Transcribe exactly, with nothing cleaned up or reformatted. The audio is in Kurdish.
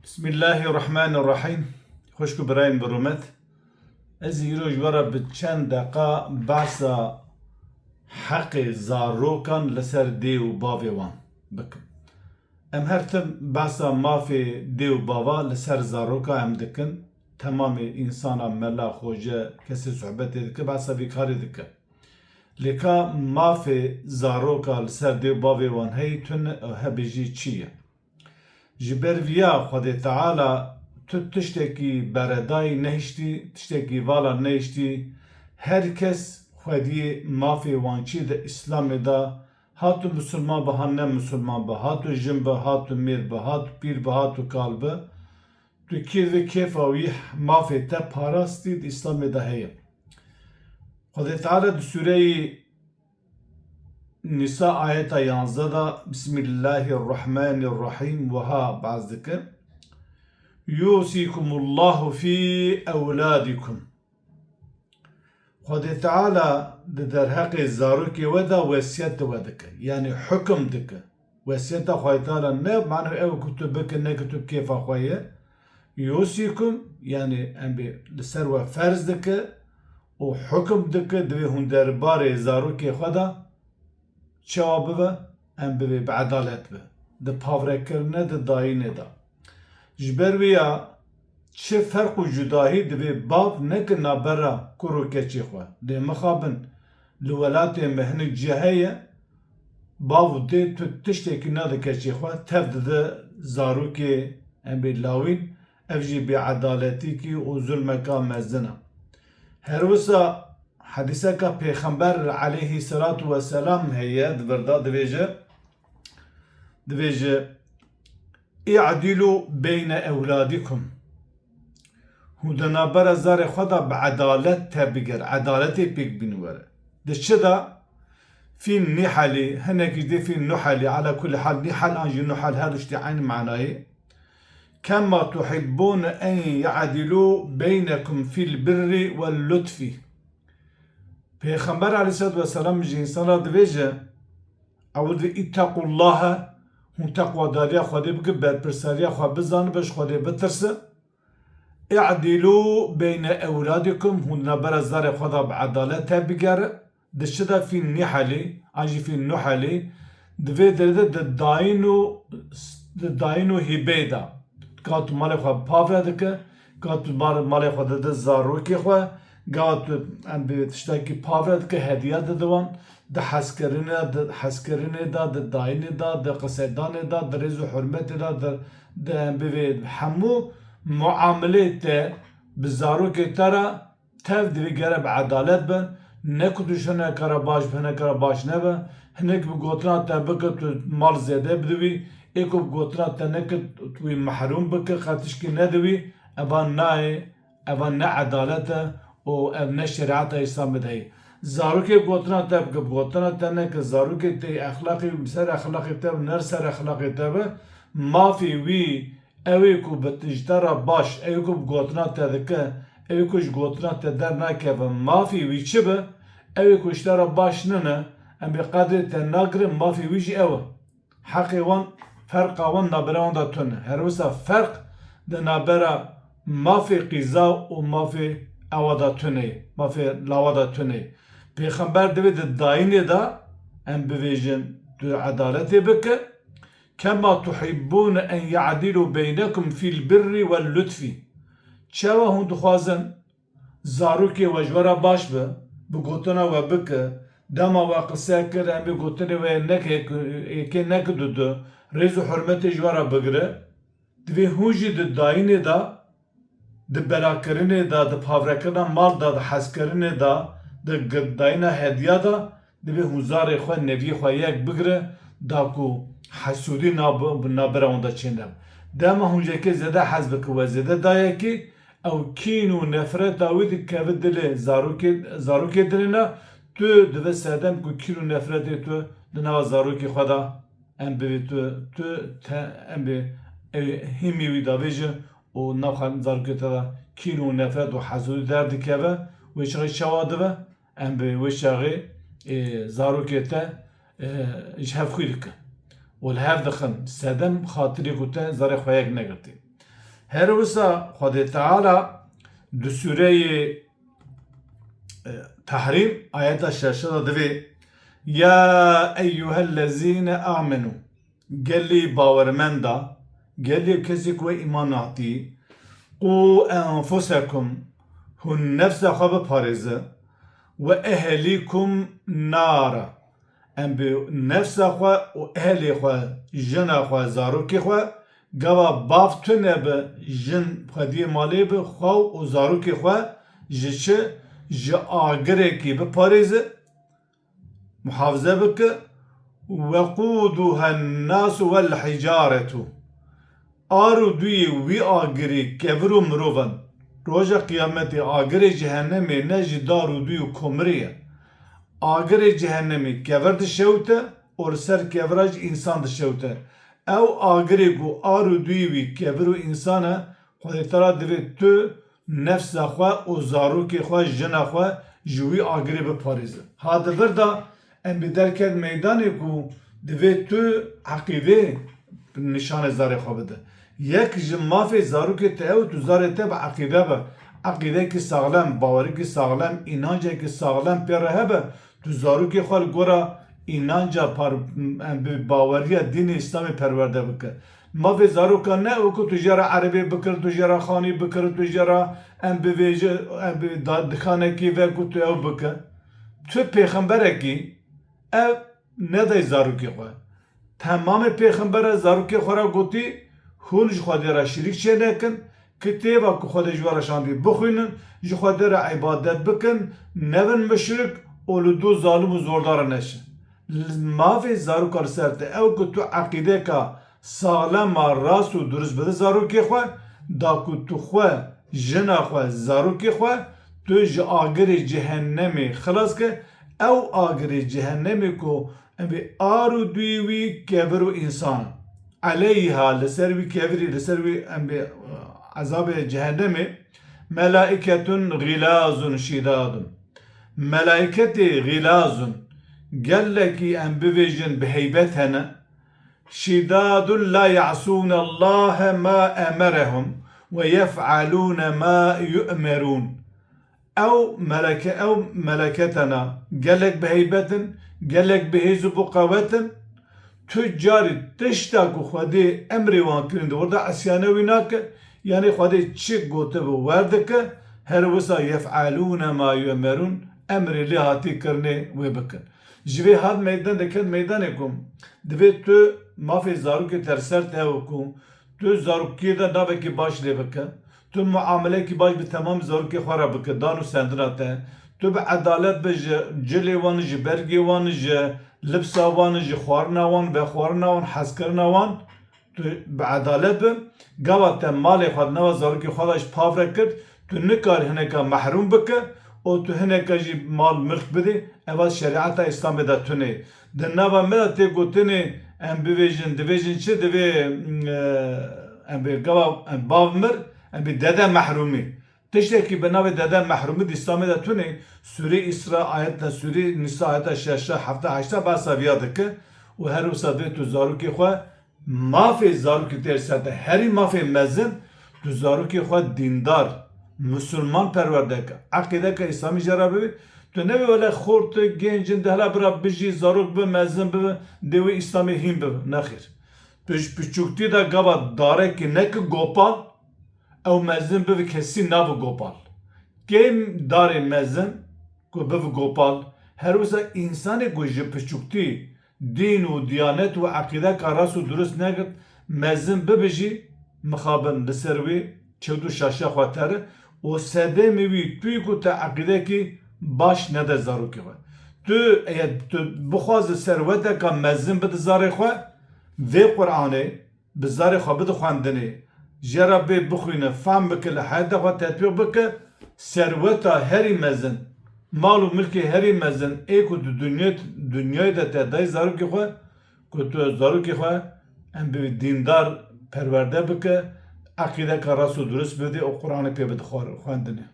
Bismillahirrahmanirrahim. Xwişk û birayên bi rûmet. Ez îro ji we re bi çend deqa behsa heqê zarokan li ser dê û bavê wan bikim. Em her tim behsa mafê dê û bava li ser zaroka em dikin. Temamê însana, mela, xoce, kesê sohbetê dike, behsa vî karê dike. Lê ka mafê zaroka li ser dê û bavê wan heyî tune û hebê jî çi ye? Ji ber viya Xwedê Teala tu tiştekî beredayî nehiştî, tiştekî vala nehiştî, her kes xwediyê mafê wan çi di Îslamê de, ha tu misilman be, ha ne misilman be, ha tu jin be, ha tu mêr be, ha tu pîr be, ha tu kal be, tu kî divê kêfa wî mafê te parastî di Îslamê de heye. Xwedê Teala di sûreyî Nîsa ayeta yanzdeh de Bismillahirrahmanirrahim wiha behs dike. Yusîkumullahu fî ewladikum. Xwedê Teala di derheqê zarokê we de wesiyet di we dike. Yanî hukum dike. Wesiyeta Xwedê Teala ne mano ew ku tu bike, ne ku tu bi kêfa xwe ye. Yusîkum, yanî em bê li ser we ferz dike û hukum dike, divê hûn derbarê zarokê xwe de çawa bibe, em bivê bi edalet be. Di pavrekirine, di dayînê de. Ji ber wê ya çi ferq û cudahî divê bav neke nabera kur û keçê xwe. Lê mixabin li welatê me hinek cih heye, bav û dê tu tiştekî nade keçê xwe, tev dide zarokê em bê lawîn, ev jî bêedaletîkî û zulmeka mezin e. Her wisa hedîseka Pêxember aleyhî selatu weselam heye, di vir de divêje, divêje, "Î'dîlû beyne ewladikum." Hûn di navbera zarê xwe de bi edalet tevbigere, edaletê pêk bîn were. Di çi de? Fî nihelî, hinekî dê fî nuhelî, ala kulli hal nihel an jî nuhel her tiştî eyn manayê. Kema tuhibbûne en ye'dilû beynekum fîl birrî wel lutfî. Pêxember aleyhisselatu vesselam ji însan re divêje, ew divê, "Îttequllahe", hûn teqwadariya Xwedê bikin, berpirsariya xwe bizanin, bi ji Xwedê bitirsin. "Î'dilû beyne ewladikum", hûn di navbera zarê xwe de bi edalet tevbigere. Di çi de? Fî nihelî, an jî fî nuhelî, di vê derê de di dayîn û, di dayîn û hîbeyê de. Ka tu malê xwe bi pav re dike, ka tu mal-, malê xwe dide zarokê xwe, ka tu em bi tiştekî pav re dike, hediya dide wan, di hezkirinê, di hezkirinê de, di dayînê de, di qisedanê de, di rêz û hurmetê de, di, di em bivê hemû muamelê te bi zarokê te re tev divê gere bi edalet bin, ne ku tu ji hineka re baş bi hineka re baş nebe, hinek bi gotina te bike tu mal zêde bide wî, ê ku bi gotina te neke tu wî mehrûm bike, qe tişkî nede wî, eva nayê, eva ne edalet e û ev ne şerîeta Îslamê de ye. Zarokê bi gotina te bike, bi gotina te neke, zarokê tê exlaqê wî bi ser exlaqê te be, ne li ser exlaqê te be, mafê wî Ew ê ku bi ji te re baş, ew ê ku bi gotina te dike, ew ê ku ji gotina te dernakeve, mafê wî çi be? Ew ê ku ji te re baş nine, em bê qedrê te nagirin, mafê wî jî ew e. Heqê wan, ferqa wan nabera wan de tune. Her wisa ferq di nabera mafê qîza û mafê ewa de tune ye, mafê lawa de tune ye. Pêxember divê di dayînê de em bivêjin, tu edaletê bike, Kema tuhibbûne en ye'dilû beynekum fîl birrî wel lutfî. Çawa hûn dixwazin zarokê we ji we re baş be, bi gotina we bike, dema we qise kir, em ê gotinê we yekê, yekê neke dudu, rêz û hurmetê ji we re bigire, divê hûn jî di dayînê de, di belakirinê de, di pavrekirina mal de, di hezkirinê de, di gi-, dayîna hediya de, divê hûn zarê xwe, neviyê xwe yek bigire, da ku hesûdî nav-, navbera wan de çênebe. Dema hûn ji yekê zêde hez bike, we zêde da yekê, ew kîn û nefreta wî dikeve dilê zarokê, zarokê dilê ne, tu dibe sedem ku kîn û nefretê tu di nava zarokê xwe de em bivê tu, tu te, em bê, ew hîmî wî davêje û nav xwe zarokê te de kîn û nefret û hesûdî derdikeve, wê çaxê çawa dibe? Em bi wê çaxê, ê, zarokê te, ê, ji hev xwî dikin û li hev dixin sedem xatirê ku te zarê xwe yek negirtî. Her wisa Xwedê Teala di sûreyê, e, Tehrîm ayeta şeşe de divê, "Ya eyyuhellezîne amenû", gelî bawermenda, gelî kesî ku we îman hatî, "qû enfusekum", hûn nefsa xwe biparêze, "we ehelîkum nara", em bi nefsa xwe û ehlê xwe, jina xwe, zarokê xwe, gava bav tune bi, jin xwediyê malê bi, xwe û zarokê xwe ji çi? Ji agirekî biparêze, muhafize bike. "Weqûduhen nasu wel hicaretu." Ar û duyê wî agirî kevir û mirov in. Roja Qiyametê agirê cehennemê ne ji dar û dû û komirê ye. Agirê cehennemê kevir dişewite û li ser kevira jî însan dişewite. Ew agirê ku ar û duyê wî kevir û însan e, Xwedê Teala divê tu nefsa xwe û zarokê xwe, jina xwe ji wî agirê biparêze. Ha di vir de em bi derket meydanê ku divê tu eqîdê nîşanê zarê xwe bide. Yek ji mafê zarokê te ew, tu zarê te bi eqîde be. Eqîdekî saxlem, bawerikî saxlem, înancekî saxlem pê re hebe, tu zarokê xwe li gora înanca par-, em bi baweriya dînê Îslamê perwerde bike. Mafê zarokan ne ew ku tu jê re erebê bikir, tu jê re xanî bikir, tu jê re em bivêje, em bi da-, dikanekî ve ku tu ew bike. Tu pêxemberekî ev nedayê zarokê xwe. Temamê pêxembere zarokê xwe re gotî, hûn ji Xwedê re şirîk çênekin, kitêba ku Xwedê ji we re şandî bixwînin, ji Xwedê re îbadet bikin, nebin muşrik û li dû zalim û zordar re neşin. Li mafê zaroka li ser te ew ku tu eqîdeka saxlema rast û durust bide zarokê xwe, da ku tu xwe, jina xwe, zarokê xwe, tu ji agirê cehennemê xilas ke, ew agirê cehennemê ku em bê ar û duyê wî kevir û însan in. Eleyha, li ser wî kevirî, li ser wî em bê, e, ezabê cehennemê, melaîketun xîlazun şîdadun. Melaîketê xîlazun, gelekî em bivêjin bi heybet hene, şîdadun la ya'sûne Allahe ma emerehum we yef'alûne ma yu'merûn. Ew meleke-, ew meleketena gelek bi heybet in, gelek bi hêz û bi qewet in. Tu carî tişta ku Xwedê emrê wan kirin di wir de esyane wî nake, yanî Xwedê çi gotibe wer dike, her wisa yef'alûne ma yu'merûn, emrê lê hatî kirinê wê bikin. Ji vê hat meydan deket meydanê ku divê tu mafê zarokê te li ser te hebe ku tu zarokiyê de navekî baş lê bike, tu muamelekî baş bi temamî zarokê xwe re bike, dan û sendina te, tu bi edalet be ji cilê wan, ji bergê wan, ji libsa wan, ji xwarina wan, vexwarina wan, hezkirina wan, tu bi edalet be. Gava te malê xwe di nava zarokê xwe de ji pav re kir, tu nikarî hineka mehrûm bike û tu hineka jî mal milk bidê, eva şerîeta Îslamê de tune. Di nava me de tê gotinê, em bivêjin, divêjin çi? Divê, e, em bê gava, em bav mir, em bê dede mehrûmî. Tiştekî bi navê dede mehrûmî di Îslamê de tune. Sûrê Îsra ayet de, Sûrê Nîsa ayeta şeşa, hefta, heşta behsa viya dike û her wisa divê tu zarokê xwe, mafê zarokê tê ser te, herî mafê mezin, tu zarokê xwe dîndar, misilman perwerde ke, eqîdeke Îslamî jê re bibî. Tu nebê wele xort, genc in, de hela bira bijî, zarok bi, mezin bi, dê wê Îslamê hîn bi. Nexêr. Tu ji piçûktî de gava darekî neke gopal, ew mezin bibi kesî nabi gopal. Kêm darê mezin ku bibi gopal, her wisa însanê ku ji piçûktî dîn û diyanet û eqîdeka rast û durust negirt, mezin bibi jî mixabin li ser wî çewt û şaşa xwe tere û sedemê wî tu yî ku te eqîdekî baş nede zarokê xwe. Tu, eger tu bixwaze serweteka mezin bide zarê xwe, vê Quranê bi zarê xwe bide xwendinê, jê re bê bixwîne, fehm bike, li heyata xwe tetbîq bike, serweta herî mezin, mal û milkê herî mezin ê ku di dinyê, dinyayê de te dayê zarokê xwe, ku tu zarokê xwe em bi dîndar perwerde bike, eqîdeka rast û durust bidê û Quranê pê bide xwe-, xwendinê.